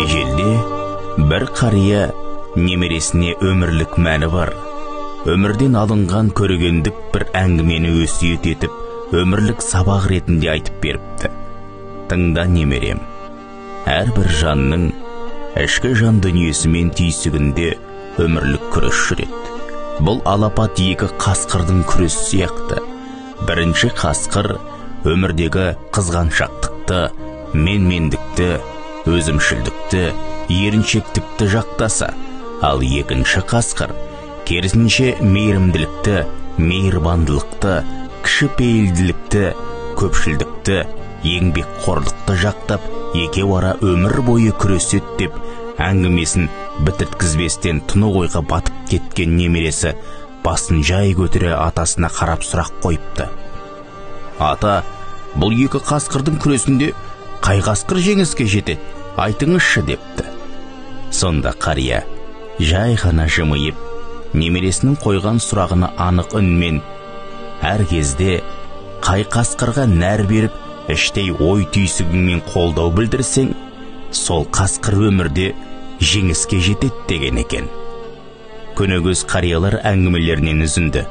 Ежелде бір қария немересіне өмірлік мәні бар, өмірден алынған көргендік бір әңгімені өсиет етіп, өмірлік сабақ ретінде айтып беріпті. Тыңда, немерем, әрбір жанның ішкі жан дүниесімен түйсігінде өмірлік күрес жүреді. Бұл алапат екі қасқырдың күресі сияқты. Бірінші қасқыр өмірдегі қызғаншақтықты, менмендікті, өзімшілдікті, еріншектікті жақтаса, ал екінші қасқыр керісінше мейірімділікті, мейірбандылықты, кішіпейілділікті, көпшілдікті, еңбекқорлықты жақтап, екеу ара өмір бойы күреседі деп әңгімесін бітірткізбестен тұнық ойға батып кеткен немересі басын жай көтере атасына қарап сұрақ қойыпты. Ата, бұл екі қасқырдың күресінде қай қасқыр жеңіске жетеді, айтыңызшы депті. Сонда қария жай ғана жымиып, немересінің қойған сұрағына анық үнмен, әр кезде қай қасқырға нәр беріп, іштей ой түйсігіңмен қолдау білдірсең, сол қасқыр өмірде жеңіске жетеді деген екен. Көнегөз қариялар әңгімелерінен үзінді.